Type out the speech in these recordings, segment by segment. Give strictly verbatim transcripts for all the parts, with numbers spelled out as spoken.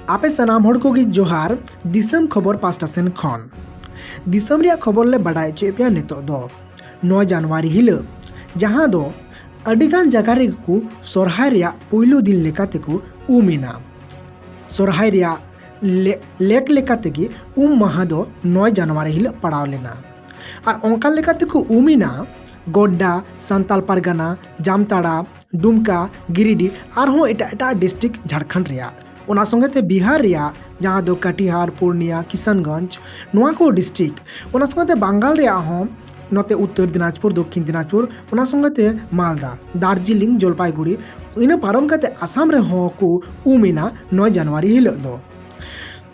ᱟᱯᱮ ᱥᱟᱱᱟᱢ ᱦᱚᱲ ᱠᱚᱜᱮ ᱡᱚᱦᱟᱨ᱾ ᱫᱤᱥᱚᱢ ᱠᱷᱚᱵᱚᱨ ᱯᱟᱥᱴᱟ ᱥᱮᱱ ᱠᱷᱚᱱ ᱫᱤᱥᱚᱢ ᱨᱮᱭᱟᱜ ᱠᱷᱚᱵᱚᱨ ᱞᱮ ᱵᱟᱰᱟᱭ ᱦᱚᱪᱚᱭᱮᱫ ᱯᱮᱭᱟ ᱱᱤᱛᱚᱜ ᱫᱚ ᱱᱚᱭ ᱡᱟᱱᱩᱣᱟᱨᱤ ᱦᱤᱞᱳᱜ, ᱡᱟᱦᱟᱸ ᱫᱚ ᱟᱹᱰᱤᱜᱟᱱ ᱡᱟᱭᱜᱟ ᱨᱮᱜᱮ ᱠᱚ ᱥᱚᱨᱦᱟᱭ ᱨᱮᱭᱟᱜ ᱯᱩᱭᱞᱩ ᱫᱤᱱ ᱞᱮᱠᱟ ᱛᱮᱠᱚ ᱩᱢ ᱮᱱᱟ᱾ ᱥᱚᱨᱦᱟᱭ ᱨᱮᱭᱟᱜ ᱞᱮ-, ᱞᱮᱠ ᱞᱮᱠᱟ ᱛᱮᱜᱮ ᱩᱢ ᱢᱟᱦᱟ ᱫᱚ ᱱᱚᱭ ᱡᱟᱱᱩᱣᱟᱨᱤ ᱦᱤᱞᱳᱜ ᱯᱟᱲᱟᱣ ᱞᱮᱱᱟ᱾ ᱟᱨ ᱚᱱᱠᱟ ᱞᱮᱠᱟ ᱛᱮᱠᱚ ᱩᱢ ᱮᱱᱟ ᱜᱚᱰᱰᱟ, ᱥᱟᱱᱛᱟᱞ ᱯᱟᱨᱜᱟᱱᱟ, ᱡᱟᱢᱛᱟᱲᱟ, ᱰᱩᱢᱠᱟ, ᱜᱤᱨᱤᱰᱤ, ᱟᱨᱦᱚᱸ ᱮᱴᱟᱜ ᱮᱴᱟᱜ ᱰᱤᱥᱴᱨᱤᱠᱴ ᱡᱷᱟᱲᱠᱷᱚᱸᱰ ᱨᱮᱭᱟᱜ᱾ ᱚᱱᱟ ᱥᱚᱸᱜᱮ ᱛᱮ ᱵᱤᱦᱟᱨ ᱨᱮᱭᱟᱜ, ᱡᱟᱦᱟᱸ ᱫᱚ ᱠᱟᱴᱤᱦᱟᱨ, ᱯᱩᱨᱱᱤᱭᱟ, ᱠᱤᱥᱟᱱᱜᱚᱸᱡᱽ, ᱱᱚᱣᱟ ᱠᱚ ᱰᱤᱥᱴᱨᱤᱠᱴ, ᱚᱱᱟ ᱥᱚᱸᱜᱮ ᱛᱮ ᱵᱟᱝᱜᱟᱞ ᱨᱮᱭᱟᱜ ᱦᱚᱸ, ᱱᱚᱛᱮ ᱩᱛᱛᱚᱨ ᱫᱤᱱᱟᱡᱽᱯᱩᱨ, ᱫᱚᱠᱠᱷᱤᱱ ᱫᱤᱱᱟᱡᱽᱯᱩᱨ, ᱚᱱᱟ ᱥᱚᱸᱜᱮ ᱛᱮ ᱢᱟᱞᱫᱟ, ᱫᱟᱨᱡᱤᱞᱤᱝ, ᱡᱚᱞᱯᱟᱭᱜᱩᱲᱤ, ᱤᱱᱟᱹ ᱯᱟᱨᱚᱢ ᱠᱟᱛᱮ ᱟᱥᱟᱢ ᱨᱮᱦᱚᱸ ᱠᱚ ᱩᱢ ᱮᱱᱟ ᱱᱚᱭ ᱡᱟᱱᱩᱣᱟᱨᱤ ᱦᱤᱞᱳᱜ ᱫᱚ᱾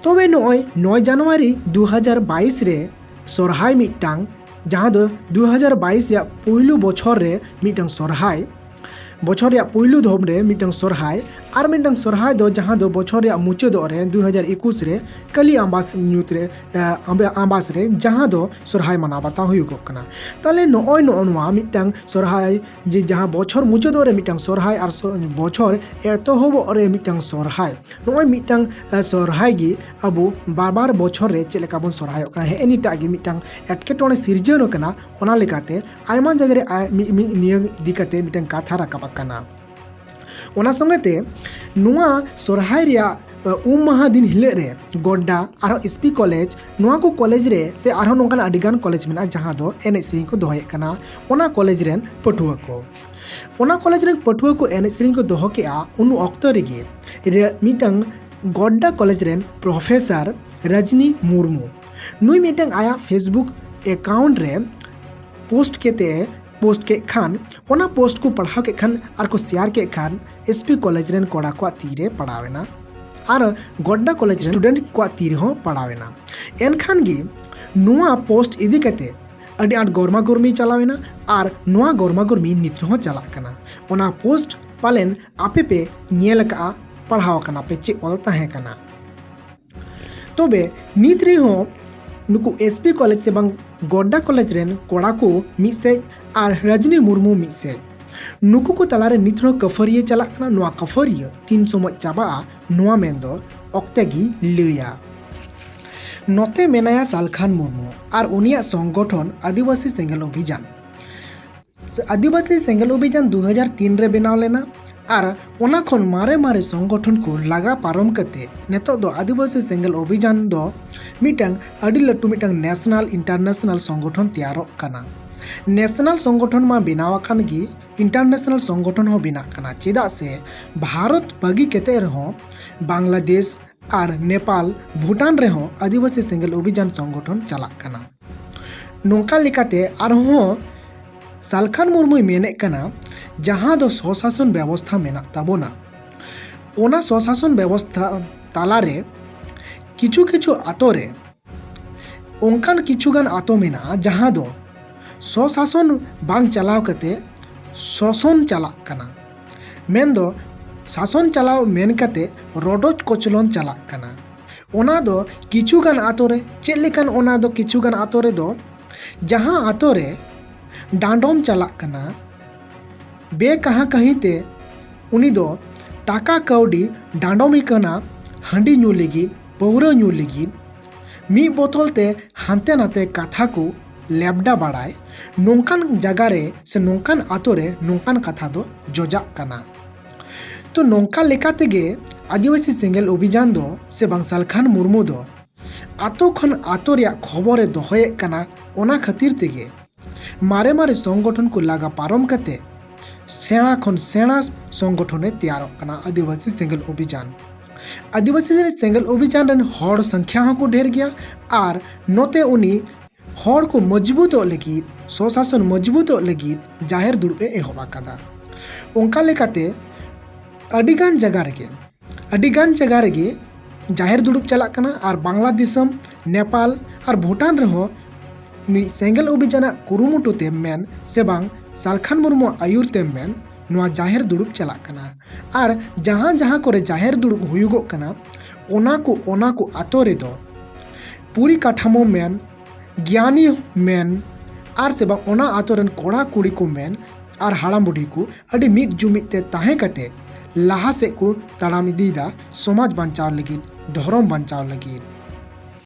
ᱛᱚᱵᱮ ᱱᱚᱜᱼᱚᱭ ᱱᱚᱭ ᱡᱟᱱᱩᱣᱟᱨᱤ ᱫᱩ ᱦᱟᱡᱟᱨ ᱵᱟᱭᱤᱥ ᱨᱮ ᱥᱚᱨᱦᱟᱭ ᱢᱤᱫᱴᱟᱝ, ᱡᱟᱦᱟᱸ ᱫᱚ ᱫᱩ ᱦᱟᱡᱟᱨ ᱵᱟᱭᱤᱥ ᱨᱮᱭᱟᱜ ᱯᱩᱭᱞᱩ ᱵᱚᱪᱷᱚᱨ ᱨᱮ ᱢᱤᱫᱴᱟᱝ ᱥᱚᱨᱦᱟᱭ, ᱵᱚᱪᱷᱚᱨ ᱨᱮᱭᱟᱜ ᱯᱩᱭᱞᱩ ᱫᱷᱚᱢ ᱨᱮ ᱢᱤᱫᱴᱟᱝ ᱥᱚᱨᱦᱟᱭ, ᱟᱨ ᱢᱤᱫᱴᱟᱝ ᱥᱚᱨᱦᱟᱭ ᱫᱚ ᱡᱟᱦᱟᱸ ᱫᱚ ᱵᱚᱪᱷᱚᱨ ᱨᱮᱭᱟᱜ ᱢᱩᱪᱟᱹᱫᱚᱜ ᱨᱮ ᱫᱩ ᱦᱟᱡᱟᱨ ᱮᱠᱩᱥ ᱨᱮ ᱠᱟᱹᱞᱤ ᱟᱢᱵᱟᱥ ᱧᱩᱛ ᱨᱮ, ᱮ, ᱟᱢᱵᱟ-, ᱟᱢᱵᱟᱥ ᱨᱮ ᱡᱟᱦᱟᱸ ᱫᱚ ᱥᱚᱨᱦᱟᱭ ᱢᱟᱱᱟᱣ ᱵᱟᱛᱟᱣ ᱦᱩᱭᱩᱜᱚᱜ ᱠᱟᱱᱟ᱾ ᱛᱟᱦᱞᱮ ᱱᱚᱜᱼᱚᱭ ᱱᱚᱜᱼᱚ ᱱᱚᱣᱟ ᱢᱤᱫᱴᱟᱝ ᱥᱚᱨᱦᱟᱭ ᱡᱮ ᱡᱟᱦᱟᱸ ᱵᱚᱪᱷᱚᱨ ᱢᱩᱪᱟᱹᱫᱚᱜ ᱨᱮ ᱢᱤᱫᱴᱟᱝ ᱥᱚᱨᱦᱟᱭ ᱟᱨ ᱥᱚ-, ᱵᱚᱪᱷᱚᱨ ᱮᱛᱚᱦᱚᱵᱚᱜ ᱨᱮ ᱢᱤᱫᱴᱟᱝ ᱥᱚᱨᱦᱟᱭ, ᱱᱚᱜᱼᱚᱭ ᱢᱤᱫᱴᱟᱝ, ᱮ, ᱥᱚᱨᱦᱟᱭ ᱜᱮ ᱟᱵᱚ ᱵᱟᱨ ᱵᱟᱨ ᱵᱚᱪᱷᱚᱨ ᱨᱮ ᱪᱮᱫ ᱞᱮᱠᱟ ᱵᱚᱱ ᱥᱚᱨᱦᱟᱭᱚᱜ ᱠᱟᱱᱟ, ᱦᱮᱸ, ᱱᱤᱭᱟᱹᱴᱟᱜ ᱜᱮ ᱢᱤᱫᱴᱟᱝ ᱮᱴᱠᱮᱴᱚᱬᱮ ᱥᱤᱨᱡᱟᱹᱣ ᱟᱠᱟᱱᱟ᱾ ᱚᱱᱟ ᱞᱮᱠᱟᱛᱮ ᱟᱭᱢᱟ ᱡᱟᱭᱜᱟ ᱨᱮ ᱟᱭ-, ᱢᱤ-, ᱢᱤ-, ᱱᱤᱭᱟᱹ ᱤᱫᱤ ᱠᱟᱛᱮ ᱢᱤᱫᱴᱟᱝ ᱠᱟᱛᱷᱟ ᱨᱟᱠᱟᱵ ᱟᱠᱟᱱᱟ᱾ ᱚᱱᱟ ᱥᱚᱸᱜᱮ ᱛᱮ ᱱᱚᱣᱟ ᱥᱚᱨᱦᱟᱭ ᱨᱮᱭᱟᱜ, ᱮ, ᱩᱢ ᱢᱟᱦᱟ ᱫᱤᱱ ᱦᱤᱞᱳᱜ ᱨᱮ ᱜᱚᱰᱰᱟ, ᱟᱨᱦᱚᱸ ᱮᱥ ᱯᱤ ᱠᱚᱞᱮᱡᱽ, ᱱᱚᱣᱟ ᱠᱚ ᱠᱚᱞᱮᱡᱽ ᱨᱮ ᱥᱮ ᱟᱨᱦᱚᱸ ᱱᱚᱝᱠᱟᱱ ᱟᱹᱰᱤᱜᱟᱱ ᱠᱚᱞᱮᱡᱽ ᱢᱮᱱᱟᱜᱼᱟ, ᱡᱟᱦᱟᱸ ᱫᱚ ᱮᱱᱮᱡ ᱥᱮᱨᱮᱧ ᱠᱚ ᱫᱚᱦᱚᱭᱮᱫ ᱠᱟᱱᱟ ᱚᱱᱟ ᱠᱚᱞᱮᱡᱽ ᱨᱮᱱ ᱯᱟᱹᱴᱷᱩᱣᱟᱹ ᱠᱚ᱾ ᱚᱱᱟ ᱠᱚᱞᱮᱡᱽ ᱨᱮᱱ ᱯᱟᱹᱴᱷᱩᱣᱟᱹ ᱠᱚ ᱮᱱᱮᱡ ᱥᱮᱨᱮᱧ ᱠᱚ ᱫᱚᱦᱚ ᱠᱮᱜᱼᱟ, ᱩᱱ ᱚᱠᱛᱚ ᱨᱮᱜᱮ ᱨᱮ ᱢᱤᱫᱴᱟᱝ ᱜᱚᱰᱰᱟ ᱠᱚᱞᱮᱡᱽ ᱨᱮᱱ ᱯᱨᱚᱯᱷᱮᱥᱟᱨ ᱨᱟᱡᱽᱱᱤ ᱢᱩᱨᱢᱩ, ᱱᱩᱭ ᱢᱤᱫᱴᱟᱝ ᱟᱭᱟᱜ Facebook account ᱨᱮ ᱯᱳᱥᱴ ᱠᱟᱛᱮ, ᱯᱳᱥᱴ ᱠᱮᱫ ᱠᱷᱟᱱ, ᱚᱱᱟ ᱯᱳᱥᱴ ᱠᱚ ᱯᱟᱲᱦᱟᱣ ᱠᱮᱫ ᱠᱷᱟᱱ ᱟᱨ ᱠᱚ ᱥᱮᱭᱟᱨ ᱠᱮᱫ ᱠᱷᱟᱱ, ᱮᱥ ᱯᱤ ᱠᱚᱞᱮᱡᱽ ᱨᱮᱱ ᱠᱚᱲᱟ ᱠᱚᱣᱟᱜ ᱛᱤ ᱨᱮ ᱯᱟᱲᱟᱣ ᱮᱱᱟ ᱟᱨ ᱜᱚᱰᱰᱟ ᱠᱚᱞᱮᱡᱽ ᱨᱮᱱ ᱥᱴᱩᱰᱮᱱᱴ ᱠᱚᱣᱟᱜ ᱛᱤ ᱨᱮᱦᱚᱸ ᱯᱟᱲᱟᱣ ᱮᱱᱟ᱾ ᱮᱱᱠᱷᱟᱱ ᱜᱮ ᱱᱚᱣᱟ ᱯᱳᱥᱴ ᱤᱫᱤ ᱠᱟᱛᱮ ᱟᱹᱰᱤ ᱟᱸᱴ ᱜᱚᱨᱢᱟ ᱜᱚᱨᱢᱤ ᱪᱟᱞᱟᱣ ᱮᱱᱟ ᱟᱨ ᱱᱚᱣᱟ ᱜᱚᱨᱢᱟ ᱜᱚᱨᱢᱤ ᱱᱤᱛ ᱨᱮᱦᱚᱸ ᱪᱟᱞᱟᱜ ᱠᱟᱱᱟ᱾ ᱚᱱᱟ ᱯᱳᱥᱴ ᱯᱟᱞᱮᱱ ᱟᱯᱮ ᱯᱮ ᱧᱮᱞ ᱟᱠᱟᱫᱼᱟ, ᱯᱟᱲᱦᱟᱣ ᱟᱠᱟᱱᱟ ᱯᱮ ᱪᱮᱫ ᱚᱞ ᱛᱟᱦᱮᱸ ᱠᱟᱱᱟ᱾ ᱛᱚᱵᱮ ᱱᱤᱛ ᱨᱮᱦᱚᱸ ᱱᱩᱠᱩ ᱮᱥ ᱯᱤ ᱠᱚᱞᱮᱡᱽ ᱥᱮ ᱵᱟᱝ ᱜᱚᱰᱰᱟ ᱠᱚᱞᱮᱡᱽ ᱨᱮᱱ ᱠᱚᱲᱟ ᱠᱚ ᱢᱤᱫ ᱥᱮᱫ ᱟᱨ ᱨᱟᱡᱽᱱᱤ ᱢᱩᱨᱢᱩ ᱢᱤᱫ ᱥᱮᱫ, ᱱᱩᱠᱩ ᱠᱚ ᱛᱟᱞᱟᱨᱮ ᱱᱤᱛ ᱦᱚᱸ ᱠᱟᱹᱯᱷᱟᱹᱨᱤᱭᱟᱹ ᱪᱟᱞᱟᱜ ᱠᱟᱱᱟ᱾ ᱱᱚᱣᱟ ᱠᱟᱹᱯᱷᱟᱹᱨᱤᱭᱟᱹ ᱛᱤᱱ ᱥᱚᱢᱚᱭ ᱪᱟᱵᱟᱜᱼᱟ, ᱱᱚᱣᱟ ᱢᱮᱱ ᱫᱚ ᱚᱠᱛᱮ ᱜᱮ ᱞᱟᱹᱭᱟ᱾ ᱱᱚᱛᱮ ᱢᱮᱱᱟᱭᱟ ᱥᱟᱞᱠᱷᱟᱱ ᱢᱩᱨᱢᱩ ᱟᱨ ᱩᱱᱤᱭᱟᱜ ᱥᱚᱝᱜᱚᱴᱷᱚᱱ ᱟᱹᱫᱤᱵᱟᱹᱥᱤ ᱥᱮᱸᱜᱮᱞ ᱚᱵᱷᱤᱡᱟᱱ᱾ ᱟᱹᱫᱤᱵᱟᱹᱥᱤ ᱥᱮᱸᱜᱮᱞ ᱚᱵᱷᱤᱡᱟᱱ ᱫᱩ ᱦᱟᱡᱟᱨ ᱛᱤᱱ ᱨᱮ ᱵᱮᱱᱟᱣ ᱞᱮᱱᱟ ᱟᱨ ᱚᱱᱟ ᱠᱷᱚᱱ ᱢᱟᱨᱮ ᱢᱟᱨᱮ ᱥᱚᱝᱜᱚᱴᱷᱚᱱ ᱠᱚ ᱞᱟᱜᱟ ᱯᱟᱨᱚᱢ ᱠᱟᱛᱮ ᱱᱤᱛᱚᱜ ᱫᱚ ᱟᱹᱫᱤᱵᱟᱹᱥᱤ ᱥᱮᱸᱜᱮᱞ ᱚᱵᱷᱤᱡᱟᱱ ᱫᱚ ᱢᱤᱫᱴᱟᱝ ᱟᱹᱰᱤ ᱞᱟᱹᱴᱩ ᱢᱤᱫᱴᱟᱝ ᱱᱮᱥᱱᱟᱞ ᱤᱱᱴᱟᱨᱱᱮᱥᱱᱟᱞ ᱥᱚᱝᱜᱚᱴᱷᱚᱱ ᱛᱮᱭᱟᱨᱚᱜ ᱠᱟᱱᱟ᱾ ᱱᱮᱥᱱᱟᱞ ᱥᱚᱝᱜᱚᱴᱷᱚᱱ ᱢᱟ ᱵᱮᱱᱟᱣ ᱟᱠᱟᱱ ᱜᱮ, ᱤᱱᱴᱟᱨᱱᱮᱥᱱᱟᱞ ᱥᱚᱝᱜᱚᱴᱷᱚᱱ ᱦᱚᱸ ᱵᱮᱱᱟᱜ ᱠᱟᱱᱟ᱾ ᱪᱮᱫᱟᱜ ᱥᱮ ᱵᱷᱟᱨᱚᱛ ᱵᱟᱹᱜᱤ ᱠᱟᱛᱮ ᱨᱮᱦᱚᱸ ᱵᱟᱝᱞᱟᱫᱮᱥ ᱟᱨ ᱱᱮᱯᱟᱞ, ᱵᱷᱩᱴᱟᱱ ᱨᱮᱦᱚᱸ ᱟᱹᱫᱤᱵᱟᱹᱥᱤ ᱥᱮᱸᱜᱮᱞ ᱚᱵᱷᱤᱡᱟᱱ ᱥᱚᱝᱜᱚᱴᱷᱚᱱ ᱪᱟᱞᱟᱜ ᱠᱟᱱᱟ᱾ ᱱᱚᱝᱠᱟ ᱞᱮᱠᱟᱛᱮ ᱟᱨᱦᱚᱸ ᱥᱟᱞᱠᱷᱟᱱ ᱢᱩᱨᱢᱩᱭ ᱢᱮᱱᱮᱫ ᱠᱟᱱᱟ, ᱡᱟᱦᱟᱸ ᱫᱚ ᱥᱚᱥᱟᱥᱚᱱ ᱵᱮᱵᱚᱥᱛᱷᱟ ᱢᱮᱱᱟᱜ ᱛᱟᱵᱚᱱᱟ, ᱚᱱᱟ ᱥᱚᱥᱟᱥᱚᱱ ᱵᱮᱵᱚᱥᱛᱷᱟ ᱛᱟᱞᱟᱨᱮ ᱠᱤᱪᱷᱩ ᱠᱤᱪᱷᱩ ᱟᱛᱳ ᱨᱮ ᱚᱱᱠᱟᱱ ᱠᱤᱪᱷᱩᱜᱟᱱ ᱟᱛᱳ ᱢᱮᱱᱟᱜᱼᱟ, ᱡᱟᱦᱟᱸ ᱫᱚ ᱥᱚᱥᱟᱥᱚᱱ ᱵᱟᱝ ᱪᱟᱞᱟᱣ ᱠᱟᱛᱮ ᱥᱚᱥᱚᱱ ᱪᱟᱞᱟᱜ ᱠᱟᱱᱟ᱾ ᱢᱮᱱᱫᱚ ᱥᱟᱥᱚᱱ ᱪᱟᱞᱟᱣ ᱢᱮᱱ ᱠᱟᱛᱮ ᱨᱚᱰᱚᱡ ᱠᱚᱪᱞᱚᱱ ᱪᱟᱞᱟᱜ ᱠᱟᱱᱟ᱾ ᱚᱱᱟ ᱫᱚ ᱠᱤᱪᱷᱩᱜᱟᱱ ᱟᱛᱳ ᱨᱮ, ᱪᱮᱫ ᱞᱮᱠᱟᱱ ᱚᱱᱟ ᱫᱚ ᱠᱤᱪᱷᱩᱜᱟᱱ ᱟᱛᱳ ᱨᱮᱫᱚ, ᱡᱟᱦᱟᱸ ᱟᱛᱳ ᱨᱮ ᱰᱟᱸᱰᱚᱢ ᱪᱟᱞᱟᱜ ᱠᱟᱱᱟ, ᱵᱮᱠᱟᱦᱟ ᱠᱟᱹᱦᱤ ᱛᱮ ᱩᱱᱤ ᱫᱚ ᱴᱟᱠᱟ ᱠᱟᱹᱣᱰᱤ ᱰᱟᱸᱰᱚᱢᱮ ᱠᱟᱱᱟ, ᱦᱟᱺᱰᱤ ᱧᱩ ᱞᱟᱹᱜᱤᱫ, ᱯᱟᱹᱣᱨᱟᱹ ᱧᱩ ᱞᱟᱹᱜᱤᱫ, ᱢᱤᱫ ᱵᱳᱛᱚᱞ ᱛᱮ ᱦᱟᱱᱛᱮ ᱱᱟᱛᱮ ᱠᱟᱛᱷᱟ ᱠᱚ ᱞᱮᱵᱰᱟ ᱵᱟᱲᱟᱭ, ᱱᱚᱝᱠᱟᱱ ᱡᱟᱭᱜᱟ ᱨᱮ ᱥᱮ ᱱᱚᱝᱠᱟᱱ ᱟᱛᱳ ᱨᱮ ᱱᱚᱝᱠᱟᱱ ᱠᱟᱛᱷᱟ ᱫᱚ ᱡᱚᱡᱟᱜ ᱠᱟᱱᱟ᱾ ᱛᱚ ᱱᱚᱝᱠᱟ ᱞᱮᱠᱟ ᱛᱮᱜᱮ ᱟᱹᱫᱤᱵᱟᱹᱥᱤ ᱥᱮᱸᱜᱮᱞ ᱚᱵᱷᱤᱡᱟᱱ ᱫᱚ ᱥᱮ ᱵᱟᱝ ᱥᱟᱞᱠᱷᱟᱱ ᱢᱩᱨᱢᱩ ᱫᱚ ᱟᱛᱳ ᱠᱷᱚᱱ ᱟᱛᱳ ᱨᱮᱭᱟᱜ ᱠᱷᱚᱵᱚᱨᱮ ᱫᱚᱦᱚᱭᱮᱫ ᱠᱟᱱᱟ᱾ ᱚᱱᱟ ᱠᱷᱟᱹᱛᱤᱨ ᱛᱮᱜᱮ ᱢᱟᱨᱮ ᱢᱟᱨᱮ ᱥᱚᱝᱜᱚᱴᱷᱚᱱ ᱠᱚ ᱞᱟᱜᱟ ᱯᱟᱨᱚᱢ ᱠᱟᱛᱮ ᱥᱮᱬᱟ ᱠᱷᱚᱱ ᱥᱮᱬᱟ ᱥᱚᱝᱜᱚᱴᱷᱚᱱᱮ ᱛᱮᱭᱟᱨᱚᱜ ᱠᱟᱱᱟ, ᱟᱹᱫᱤᱵᱟᱹᱥᱤ ᱥᱮᱸᱜᱮᱞ ᱚᱵᱷᱤᱡᱟᱱ᱾ ᱟᱹᱫᱤᱵᱟᱹᱥᱤ ᱥᱮᱸᱜᱮᱞ ᱚᱵᱷᱤᱡᱟᱱ ᱨᱮᱱ ᱦᱚᱲ ᱥᱚᱝᱠᱷᱭᱟ ᱦᱚᱸᱠᱚ ᱰᱷᱮᱨ ᱜᱮᱭᱟ ᱟᱨ ᱱᱚᱛᱮ ᱩᱱᱤ ᱦᱚᱲ ᱠᱚ ᱢᱚᱡᱽᱵᱩᱛᱚᱜ ᱞᱟᱹᱜᱤᱫ, ᱥᱚᱥᱟᱥᱚᱱ ᱢᱚᱡᱽᱵᱩᱛᱚᱜ ᱞᱟᱹᱜᱤᱫ ᱡᱟᱦᱮᱨ ᱫᱩᱲᱩᱵ ᱮ ᱮᱦᱚᱵ ᱟᱠᱟᱫᱟ᱾ ᱚᱱᱠᱟ ᱞᱮᱠᱟᱛᱮ ᱟᱹᱰᱤᱜᱟᱱ ᱡᱟᱭᱜᱟ ᱨᱮᱜᱮ, ᱟᱹᱰᱤᱜᱟᱱ ᱡᱟᱭᱜᱟ ᱨᱮᱜᱮ ᱡᱟᱦᱮᱨ ᱫᱩᱲᱩᱵ ᱪᱟᱞᱟᱜ ᱠᱟᱱᱟ ᱟᱨ ᱵᱟᱝᱞᱟ ᱫᱤᱥᱚᱢ, ᱱᱮᱯᱟᱞ ᱟᱨ ᱵᱷᱩᱴᱟᱱ ᱨᱮᱦᱚᱸ ᱢᱤᱫ ᱥᱮᱸᱜᱮᱞ ᱚᱵᱷᱤᱡᱟᱱᱟᱜ ᱠᱩᱨᱩᱢᱩᱴᱩ ᱛᱮᱢ ᱢᱮᱱ ᱥᱮ ᱵᱟᱝ ᱥᱟᱞᱠᱷᱟᱱ ᱢᱩᱨᱢᱩ ᱟᱹᱭᱩᱨ ᱛᱮᱢ ᱢᱮᱱ, ᱱᱚᱣᱟ ᱡᱟᱦᱮᱨ ᱫᱩᱲᱩᱵ ᱪᱟᱞᱟᱜ ᱠᱟᱱᱟ᱾ ᱟᱨ ᱡᱟᱦᱟᱸ ᱡᱟᱦᱟᱸ ᱠᱚᱨᱮ ᱡᱟᱦᱮᱨ ᱫᱩᱲᱩᱵ ᱦᱩᱭᱩᱜᱚᱜ ᱠᱟᱱᱟ, ᱚᱱᱟ ᱠᱚ, ᱚᱱᱟ ᱠᱚ ᱟᱛᱳ ᱨᱮᱫᱚ ᱯᱚᱨᱤᱠᱟᱴᱷᱟᱢᱳ ᱢᱮᱱ, ᱜᱮᱭᱟᱱᱤ ᱢᱮᱱ, ᱟᱨ ᱥᱮ ᱵᱟᱝ ᱚᱱᱟ ᱟᱛᱳ ᱨᱮᱱ ᱠᱚᱲᱟ ᱠᱩᱲᱤ ᱠᱚ ᱢᱮᱱ, ᱟᱨ ᱦᱟᱲᱟᱢ ᱵᱩᱰᱷᱤ ᱠᱚ ᱟᱹᱰᱤ ᱢᱤᱫ ᱡᱩᱢᱤᱫ ᱛᱮ ᱛᱟᱦᱮᱸ ᱠᱟᱛᱮ ᱞᱟᱦᱟ ᱥᱮᱫ ᱠᱚ ᱛᱟᱲᱟᱢ ᱤᱫᱤᱭᱮᱫᱟ, ᱥᱚᱢᱟᱡᱽ ᱵᱟᱧᱪᱟᱣ ᱞᱟᱹᱜᱤᱫ, ᱫᱷᱚᱨᱚᱢ ᱵᱟᱧᱪᱟᱣ ᱞᱟᱹᱜᱤᱫ᱾